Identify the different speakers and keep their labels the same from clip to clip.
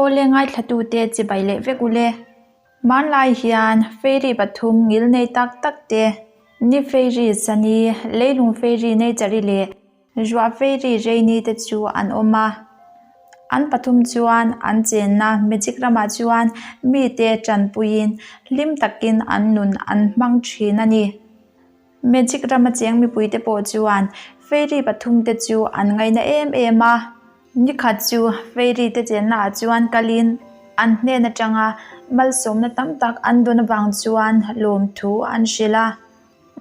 Speaker 1: Awle ngaithlatute chibai leh vek ule. Hmanlai hian fairy pathum ngil nei tak tak te, ni fairy Sunny, leilung fairy Nature-i leh ruah fairy Rainy te chu an awm a. An pathum chuan an chenna magic ramah chuan mite tanpuiin hlim takin an nun an hmang thin a ni. Magic rama cheng mipuite pawh chuan fairy pathum te chu an ngaina em em a. Nikhat chu fairy te chenna ah chuan kalin an hnen atanga malsawmna tam tak an dawn avang chuan lawmthu an hrilh a.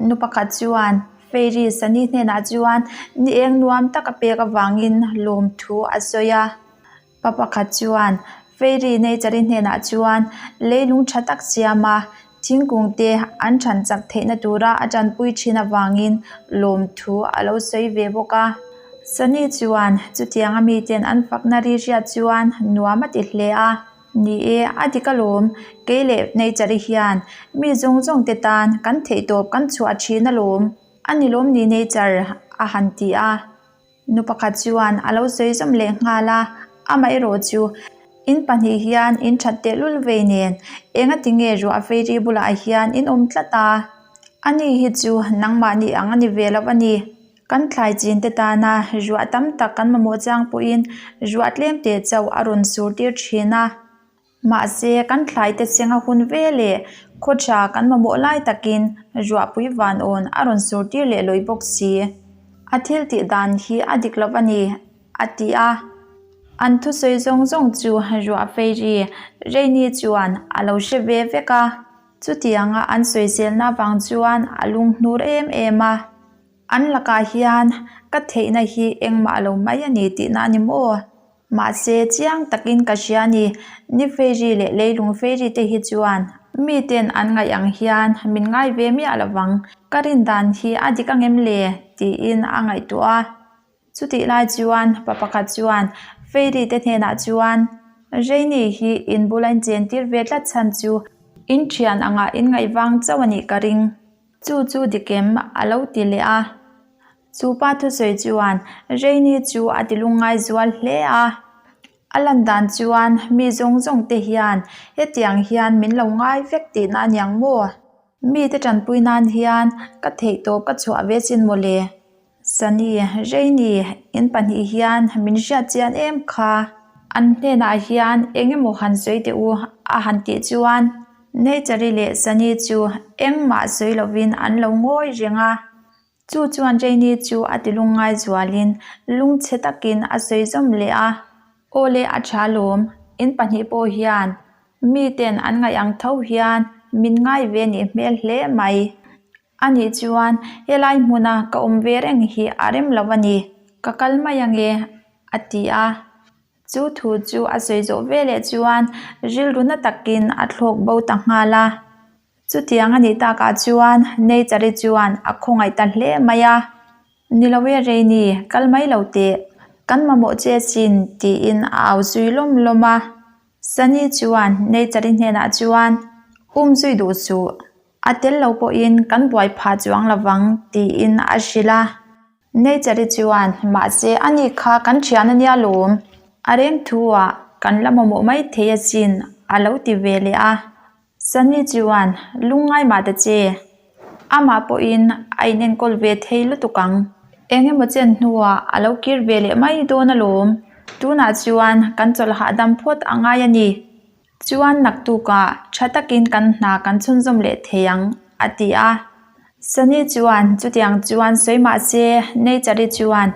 Speaker 1: Nu pakhat chuan fairy Sunny hnenah chuan ni eng nuam tak a pek avangin lawmthu a sawi a. Pa pakhat chuan fairy nature-i hnenah chuan leilung tha tak siam a, thingkung te an than chak theihna tura a tanpui thin avangin lawmthu a lo sawi ve bawk a. Sunny chuan chutiang a miten an fakna ri hriat chuan nuam a ti hle a, Ni e, a dik alawm, kei leh nature-i hian mi zawng zawng te tan kan theihtawp kan chhuah thin alawm, a ni lawm ni nature a han ti a. Nu pakhat chuan a lo sawi zawm leh nghal a, amaherawh chu in pahnih hian in that tehlul vei nen enga tinge ruah feiri bulah hian in awm tlat a, ani hi chu nangmahni ang a ni ve lo a ni. Kan thlai chin te tana ruah tam tak kan mamawh chang pawhin ruah tlem teh chauh a rawn sur tir thin a. Mahse, kan thlai te cheng a hun ve leh khaw tha kan mamawh lai takin ruahpui van awn a rawn sur tir leh lawih bawk si. A thil tih dan hi a dik lo a ni, a ti a. An thusawi zawng zawng chu ruah fei ri Rainy chuan a lo hre ve vek a. Chutianga an sawiselna avang chuan a lunghnur em em a. An lakah hian ka theihna hi engmah lo mai a ni tihna a ni maw? Mahse, chiang takin ka hria a ni. Ni fairy leh leilung fairy te hi chuan miten an ngaih ang hian min ngai ve miah lo vang. Ka rin dan hi a dik angem le? tiin a ngaihtuah a. Chutih lai chuan pa pakhat chuan fairy te hnenah chuan, Rainy hi in bula in chen tir ve tlat chhan chu in thian angah in ngaih vang chauh a nih ka ring. Chu chu dik em? a lo ti leh a. Chu pa thusawi chuan Rainy chu a ti lungngai zual hle a. A lan dan chuan mi zawng zawng te hian hetiang hian min lo ngai vek tihna a niang maw? Mite tanpui nan hian ka theihtawp ka chhuah ve chin mawle. Sunny, Rainy, in pahnih hian min hriat chian em kha? An hnenah hian eng emaw han sawi teh u a han tih chuan Nature-i leh Sunny chu engmah sawi lovin an lo ngawi reng a. Chu chuan Rainy chu a ti lungngai zualin lungchhe takin a sawi zawm leh a, Aw le a tha lawm, in pahnih pawh hian miten an ngaih ang tho hian min ngai ve nih hmel hle mai. Anih chuan helai hmuna ka awm ve reng hi a rem lo a ni, ka kal mai ange a ti a. Chu thu chu a sawi zawh veleh chuan rilru na takin a thlawk bo ta nghal a. Chutiang a nih takah chuan Nature-i chuan a khawngaih ta hle mai a, Ni lo e Rainy, kal mai lo teh, kan mamawh che asin tiin a au zui lawm lawm a. Sunny chuan Nature-i hnenah chuan, Um zui duh suh, a tel lo pawhin kan buai phah chuang lovang tiin a hrilh a. Nature-i chuan, Mahse, ani kha kan thian a nia lawm. A reng thu-ah kan la mamawh mai thei asin, a lo ti ve leh a. Sunny chuan, Lungngai mah ta che. Amah pawhin a inenkawl ve thei lutuk ang. Eng emaw chen hnuah a lo kir ve leh mai dawn alawm. Tunah chuan kan chawlh hahdam phawt a ngai a ni. Chuan naktukah tha takin kan hna kan chhunzawm leh thei ang, a ti a. Sunny chuan chutiang chuan sawi mah se Nature-i chuan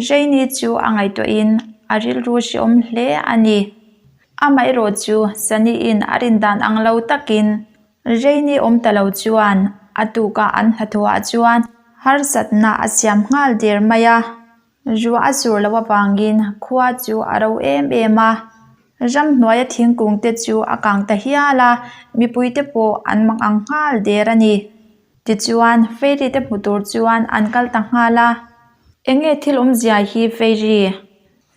Speaker 1: Rainy chu a ngaihtuahin a rilru hrehawm hle a ni. Amaherawh chu Sunny-in a rin dan ang lo takin Rainy awm ta lo chuan a tukah an hnathawhah chuan harsatna a siam nghal der mai a. Ruah a sur loh avangin khua chu a ro em em a, ramhnuaia thingkung te chu a kang ta hial a, mipui te pawh an mang ang nghal der a ni. Tichuan, Fairy te hmu tur chuan an kal ta nghal a, Enge thil awmzia hi Fairy?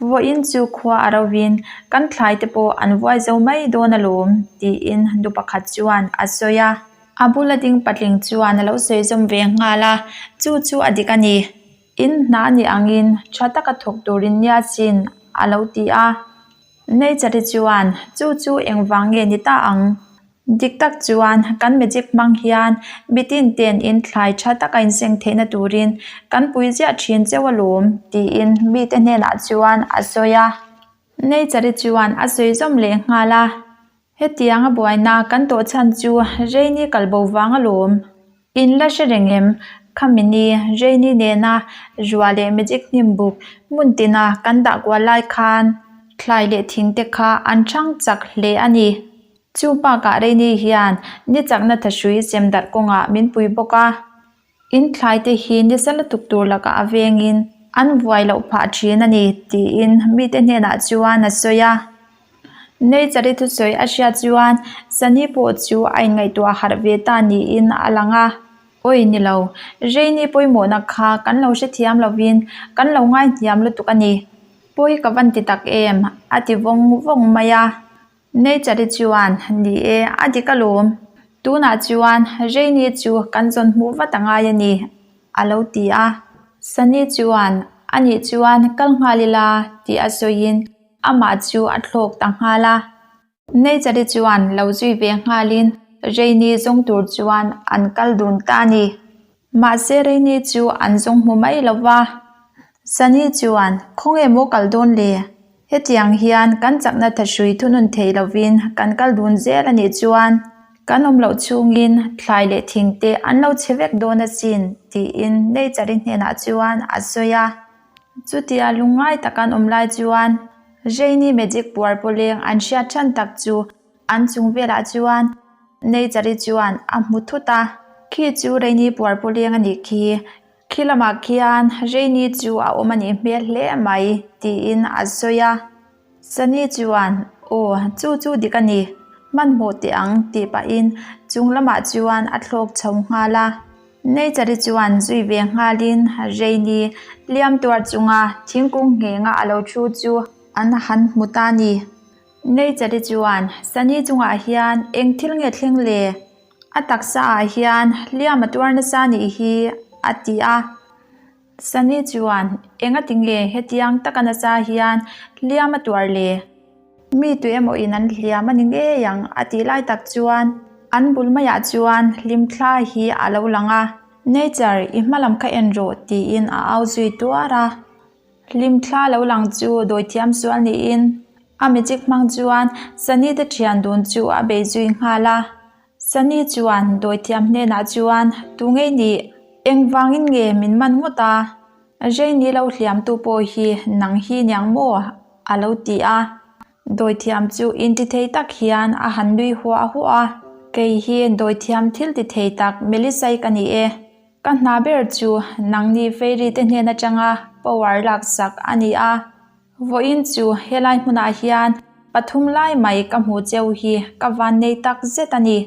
Speaker 1: Vawiin chu khua a rovin kan thlai te pawh an vuai zo mai dawn alawm, tiin nu pakhat chuan a sawi a. A bula ding patling chuan a lo sawi zawm ve nghal a, Chu chu a dik a ni. In hna ni angin tha taka thawk turin nia sin, a lo ti a. Nature-i chuan, Chu chu engvang nge ni ta ang? Dik tak chuan kan magic hmang hian mitin ten in thlai tha taka inseng theihna turin kan pui ziah thin cheu alawm, tiin mite hnenah chuan a sawi a. Nature-i chuan a sawi zawm leh nghal a, Hetianga buaina kan tawh chhan chu Reini kal bo vang alawm. In la hre reng em? Khami ni Reini nena rua leh magic hnim buk hmun tina kan dah kual lai khan thlai leh thing te kha an hrang chak hle a ni. Chu bakah Reini hian ni chakna thahrui sem darh kawngah min pui bawk a. In thlai te hi nisa lutuk tur lakah a vengin an vuai loh phah thin a ni tiin mite hnenah chuan a sawi a. Nature-i thusawi a hriat chuan Sunny pawh chu a inngaihtuah harh ve ta niin a lang a. Awi ni lo, Rainy pawimawhna kha kan lo hrethiam lovin kan lo ngaihniam lutuk a ni. Pawi ka van ti tak em? a ti vawng vawng mai a. Nature-i chuan, Ni e, a dik alawm. Tunah chuan Rainy chu kan zawn hmuh vat a ngai a ni, a lo ti a. Sunny chuan, Anih chuan kal nghal ila, tih a sawiin amah chu a thlawk ta nghal a. Nature-i chuan lo zui ve nghalin Rainy zawng tur chuan an kal dun ta a ni. Mahse Rainy chu an zawng hmu mai lo va. Sunny chuan, Khawnge maw kal dawn le? Hetiang hian kan chakna thahrui thunun thei lovin kan kal dun zel a nih chuan kan awm loh chhungin thlai leh thing te an lo chhe vek dawn asin, tiin Nature-i hnenah chuan a sawi a. Chutia lungngai taka an awm lai chuan Rainy magic puar pawleng an hriat than tak chu An chung velah chuan Nature-i chuan a hmu thut a, khi chu Rainy puar pawleng a nih khi, khi lamah khian Rainy chu a awm a nih hmel hle mai tiin a sawi a. Sunny chuan, Aw, chu chu dik a ni, hmanhmawh teh ang tih pahin chung lamah chuan a thlawk chho nghal a. Nature-i chuan zui ve nghalin Rainy hliam tuar chunga thingkung nghenga a lo thu chu an han hmu ta a ni. Nature-i chuan Sunny chungah hian eng thil nge thleng le? A taksa ah hian hliam a tuar nasa nih hi a ti a. Sunny chuan enga ti nge hetiang taka nasa hian hliam a tuar le? Mi tu emaw in an hliam a ni ngei ang a tih lai tak chuan an bul maiah chuan hlimthla hi a lo lang a. Nature, i hmalam kha en rawh tiin a au zui tuar a. Hlimthla lo lang chu dawithiam sual niin a magic hmang chuan Sunny te thian dun chu a bei zui nghal a. Sunny chuan dawithiam hnenah chuan tu ngei nih engvangin nge min man ngawt a, Rainy lo hliamtu pawh hi nang hi niang maw a lo ti a. Dawithiam chu intithei tak hian a han nui huah huah a, kei hi dawithiam thil ti thei tak Melissa-i ka ni e. Ka hna ber chu nangni Fairy te hnen atanga power laksak a ni a, vawiin chu helai hmunah hian pathum lai mai ka hmu cheu hi ka van nei tak zet a ni.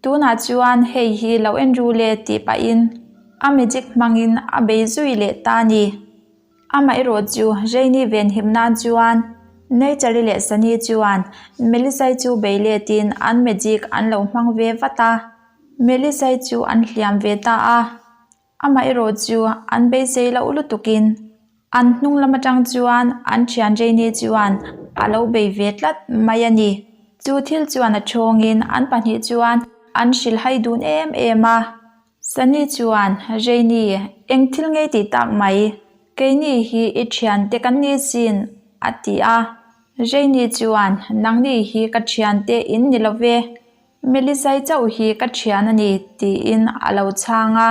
Speaker 1: Tunah chuan hei hi lo en ru le tih pahin a magic hmangin a bei zui leh ta a ni. Amaherawh chu Rainy venhim nan chuan Nature-i leh Sunny chuan Melissa-i chu bei letin an magic an lo hmang ve vat a. Melissa-i chu an hliam ve ta a, amaherawh chu an beisei loh lutukin an hnung lam atang chuan an thian Rainy chuan a lo bei ve tlat mai a ni. Chu thil chuan a thawngin an pahnih chuan an hrilhhai dun em em a. Sunny chuan, Rainy, eng thil ngei tih tak mai, keini hi i thiante kan ni sin, a ti a. Rainy chuan, Nangni hi ka thiante in ni lo ve. Melisai chauh hi ka thian a ni tiin a lo chhang a.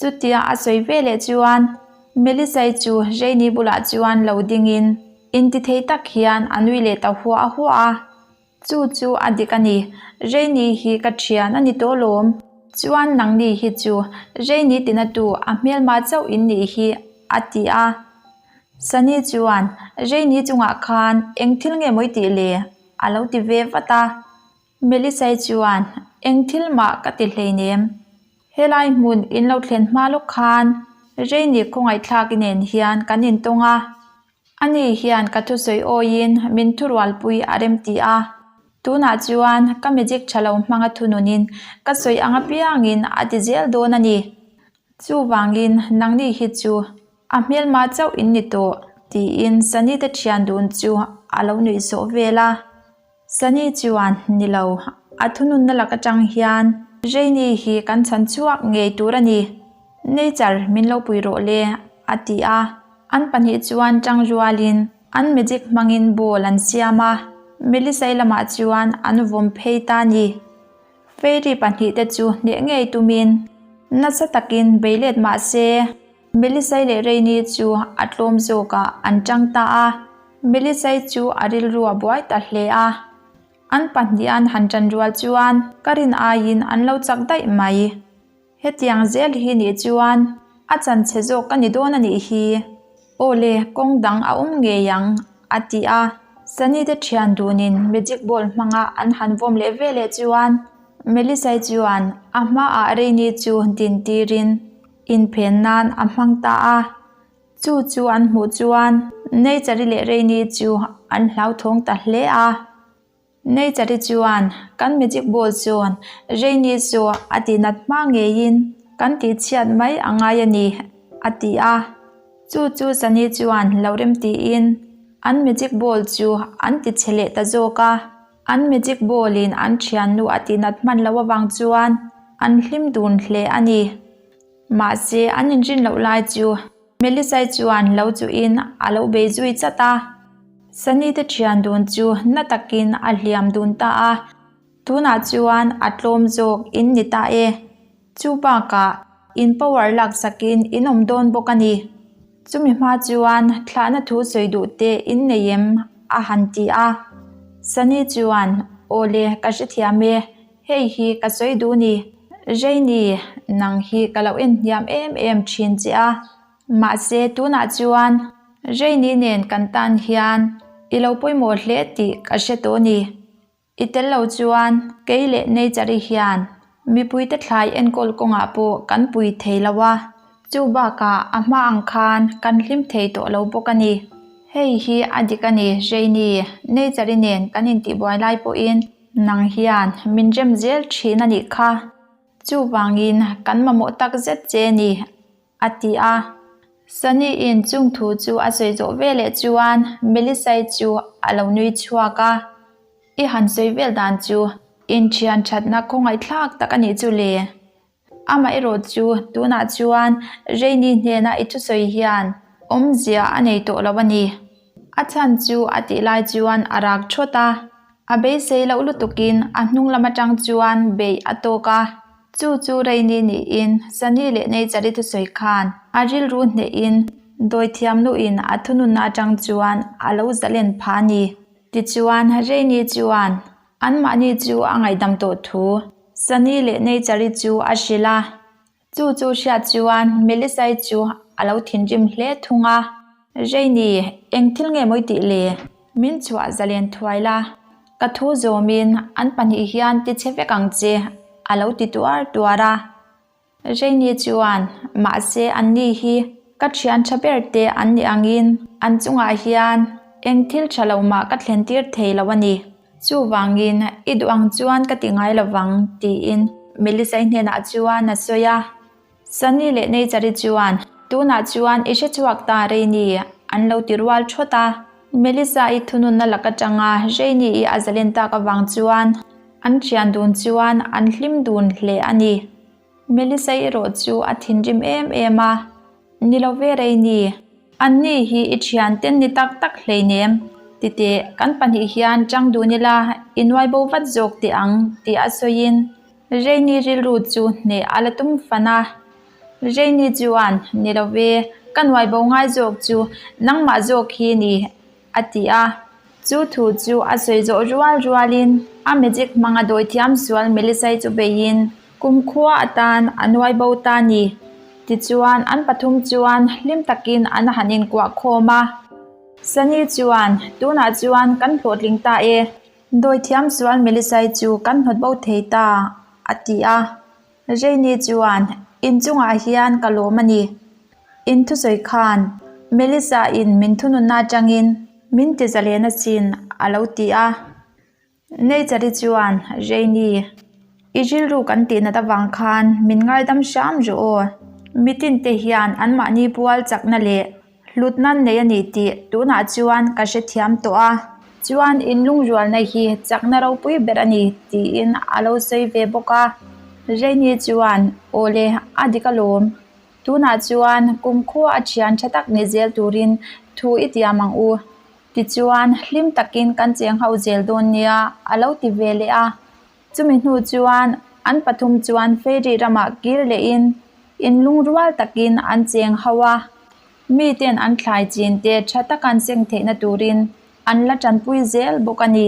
Speaker 1: Chutia a sawi ve leh chuan Melisai chu Rainy bulah chuan lo dingin intithei tak hian a nui leh ta huah huah a. Chu chu a dik a ni, Rainy hi ka thian a ni tawh lawm. Chuan nangni hi chu Rainy tinatu a hmelma chauh in nih hi a ti a. Sunny chuan Rainy chungah khan eng thil nge mawi tih le? A lo ti ve vat a. Melisai chuan, Eng thil mah ka ti hleinem. Helai hmun in lo thlen hma lawk khan Rainy khawngaihthlak nen hian kan intawng a. Ani hian ka thusawi awiin min thurualpui a rem ti a. Tunah chuan ka magic tha lo hmanga thununin ka sawi ang apiangin a ti zel dawn a ni. Chuvangin nangni hi chu a hmelma chauh in ni tawh, tiin Sunny te thian dun chu. a lo nuih sawh vel a. Sunny chuan, Ni lo, a thununna lak atang hian Rainy hi kan chhan chhuak ngei tur a ni. Nature min lo pui rawh le, a ti a. An pahnih chuan tang rualin an magic hmangin ball an siam a, Melisai lamah chuan an vawm phei ta a ni. Fairy pahnihte chu hneh ngei tumin nasa takin bei let mah se, Melisai leh Rainy chu a tlawm zawkah an tang ta a. Melisai chu a rilru a buai ta hle a. An pahnih an han tan rual chuan ka rin aiin an lo chak daih mai. Hetiang zel hi nih chuan a chan chhe zawk ka ni dawn a nih hi. Aw le, kawng dang a awm ngei ang, a ti a. Sunny te thian dunin magic ball hmanga an han vawm leh veleh chuan Melisai chuan a hmaah Rainy chu din tirin inphen nan a hmang ta a. Chu chu an hmuh chuan Nature-i leh Rainy chu an hlauthawng ta hle a. Nature-i chuan kan magic ball chuan Rainy chu a tihnat hma ngeiin kan tihchhiat mai a ngai a ni, a ti a. Chu chu Sunny chuan lo rem tiin an magic ball chu an tichhe leh ta zawk a. An magic ball-in an thiannu a tihnat hman loh avang chuan an hlim dun hle a ni. Mahse, an inrin loh lai chu Melisai chuan lo chuhin a lo bei zui chat a. Sunny te thian dun chu na takin a hliam dun ta a, tunah chuan a tlawm zawk in ni ta e. Chu bakah in power laksakin in awm dawn bawk a ni. Chumi hma chuan thlahna thu sawi duh te in nei em? a han ti a. Sunny chuan, Aw le, ka hrethiam e. Hei hi ka sawi duh ni. Rainy, nang hi ka lo en hniam em em thin che a. Mahse tunah chuan Rainy nen kan tan hian i lo pawimawh hle tih ka hre tawh ni. I tel lo chuan kei leh Nature-i hian mipuite thlai enkawl kawngah pawh kan pui thei lo a. Chu bakah a hma ang khan kan hlim thei tawh lo bawk a ni. Hei hi a dik a ni Rainy, Nature-i nen kan intihbuai lai pawhin Nang hian min rem zel thin a nih kha, chuvangin kan mamawh tak zet che ni, a ti a. Sunny-in chung thu chu a sawi zawh veleh chuan Melisai chu a lo nui chhuak a, I han sawi vel dan chu inthian thatna khawngaihthlak tak a nih chu le. Amaherawh chu tunah chuan Rainy hnena i thusawi hian awmzia a nei tawh lo a ni. A chhan chu a tih lai chuan a rak thawt a, a beisei loh lutukin a hnung lam atang chuan beih a tawk a. Chu chu Rainy niin Sunny leh Nature-i thusawi khan a rilru hnehin dawithiamnuin a thununna atang chuan a lo zalen phah a ni. Tichuan Rainy chuan Anmahni chu a ngaihdam tawh thu Sunny leh Nature-i chu a hrilh a, chu chu hriat chuan Melisai chu a lo thinrim hle thung a. Rainy, eng thil nge mawi tih le? Min chhuah zalen thuai la, ka thu zawmin an pahnih hian ti che vek ang che, a lo ti tuar tuar a. Rainy chuan, Mahse, anni hi ka thian tha ber te an ni angin an chungah hian eng thil tha lo mah ka thlen tir thei lo a ni. Chuvangin, i duh ang chuan ka ti ngai lo vang, tiin Melissa-i hnenah chuan a sawi a. Sunny leh Nature-i chuan, Tunah chuan i hre chhuak ta, Rainy, an lo ti rual thawt a. Melissa-i thununna lak atanga Rainy-i a zalen tak avang chuan an thian dun chuan an hlim dun hle a ni. Melissa-i erawh chu a thinrim em em a, Ni lo ve Rainy, anni hi i thian ten ni tak tak hleinem, titeh kan pahnih hian chang dun ila i nuai bo vat zawk teh ang tih a sawiin Rainy rilru chu hneh a la tum fan a. Rainy chuan, Ni lo ve, ka nuai bo ngai zawk chu nangmah zawk hi ni, a ti a. Chu thu chu a sawi zawh rual rualin a magic hmanga dawithiam sual Melisai chu beiin kumkhua atan a nuai bo ta ni. Tichuan, an pathum chuan hlim takin an han inkuah khawm a. Sunny chuan, Tunah chuan kan hlawhtling ta e. Dawithiam sual Melisai chu kan hnawt bo thei ta, a ti a. Rainy chuan, Inchungah hian ka lawm a ni. In thusawi khan Melissa in min thununna atangin min ti zalen asin, a lo ti a. Nature-i chuan, Rainy, i rilru kan tihnat avang khan min ngaidam hram rawh aw. Mitin te hian anmahni pual chakna leh hlutna an nei a ni tih tunah chuan ka hrethiam tawh a. Chuan inlungrualna hi chakna ropui ber a ni tiin a lo sawi ve bawk a. Reini chuan, Aw le, a dik alawm. Tunah chuan kumkhua a thian tha tak ni zel turin thu i tiam ang u. Tichuan, hlim takin kan cheng ho zel dawn nia, a lo ti ve leh a. Chumi hnu chuan an pathum chuan Fairy ramah kir lehin inlungrual takin an cheng ho a. Miten an thlai chin te tha taka an seng theihna turin an la tanpui zel bawk a ni.